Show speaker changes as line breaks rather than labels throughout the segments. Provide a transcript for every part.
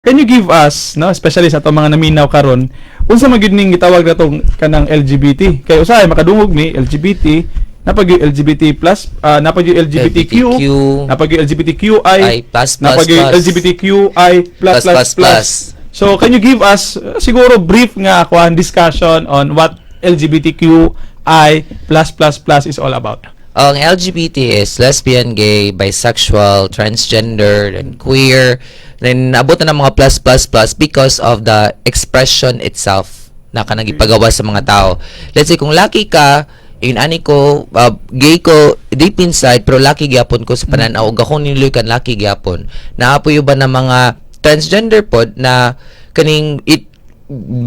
Can you give us, no, especially sa atong mga naminaw karon, unsa man gyud ning gitawag natong kanang LGBT? Kay usahay makadungog ni LGBT, naa pa gyud LGBT plus, naa pa gyud LGBTQ,
LGBTQ,
naa pa gyud LGBTQI,
I plus plus
naa pa gyud
plus.
LGBTQI plus plus
plus,
plus.
Plus, plus.
So can you give us siguro brief nga kuan discussion on what LGBTQI plus plus plus is all about?
Ang LGBT is lesbian, gay, bisexual, transgender, and queer. Then abot na ng mga plus plus plus because of the expression itself na kanang ipagawa sa mga tao. Let's say kung laki ka, yun ani ko, gay ko deep inside pero laki gyapon ko sa pananaw ug akong niluy laki gyapon. Naa poy uban na mga transgender pod na kaning it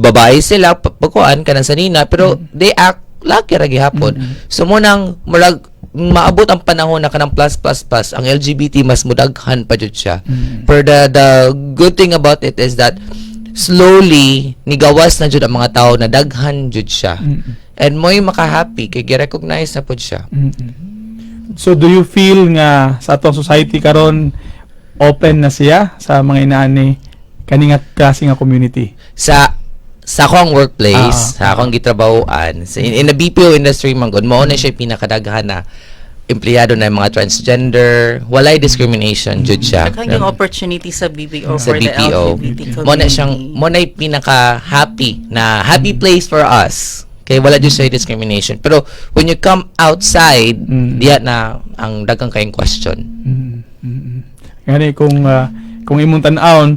babae sila pagkuan kanang sanina pero they act laki ra gihapon. So mao nang murag maabot ang panahon na kanang plus plus plus ang LGBT mas mudaghan pa jud siya. Pero the good thing about it is that slowly nigawas na jud ang mga tao na daghan jud siya. And mo'y maka-happy kay gi-recognize na pud siya.
So do you feel nga sa atong society karon open na siya sa mga inaani kani nga klase nga community?
Sa akong workplace, sa akong gitrabahoan, in the BPO industry man gud, mao na siya pinakadaghan na empleyado na yung mga transgender, walay discrimination jud siya.
Daghan yung opportunity sa BPO
Sa
for the
BPO.
LGBT community.
Mao na siyang mao na yung pinaka happy na happy place for us. Kay wala jud siya discrimination. Pero when you come outside, diya na ang daghang kayong question.
Gani kung imong tan-awon,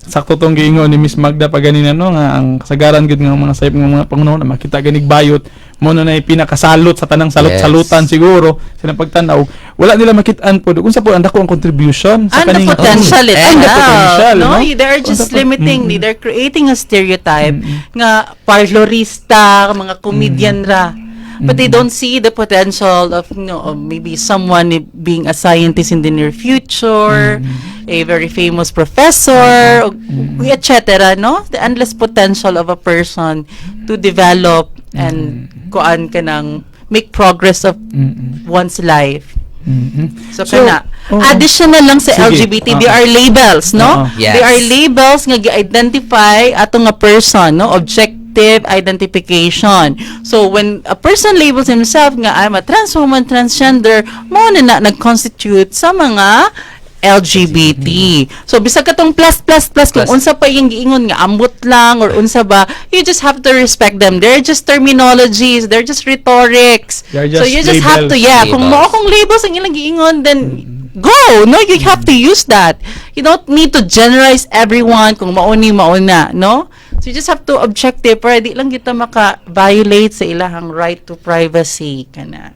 sakto tong giingon ni Miss Magda pa ganina, no, nga ang kasagaran gud nga mga sayop nga mga pangunahon na makita ganig bayot mao na nay pinakasalot sa tanang salot-salutan siguro sa pagtan-aw, wala nila makit-an pod kung sa po ang dako ang contribution sa
And the
kaning
potential
And
itself.
the potential,
no?
No?
They're just limiting, they're creating a stereotype nga parlorista, mga comedian ra. But they don't see the potential of maybe someone being a scientist in the near future, a very famous professor, etc. No? The endless potential of a person to develop and kuan kanang make progress of one's life. So,
So,
kana
oo.
Additional lang sa
Sige.
LGBT, there are labels, no?
Oo.
Yes.
There are labels nga gi-identify ato nga person, no? Objective identification. So when a person labels himself nga "I'm a trans woman, transgender," mao na na nag-constitute sa mga LGBT. So bisag katong plus plus plus kung
Plus.
Unsa pa yung giingon nga ambot lang or unsa ba, you just have to respect them. They're just terminologies, they're just rhetorics.
They're
So
just
you just have to
labels.
Yeah, kung
Labels.
mao kung labels ang ilang giingon, then go, no? You have to use that. You don't need to generalize everyone kung mao ni mao na, no? So you just have to objective para di lang kita maka-violate sa ilahang right to privacy kana.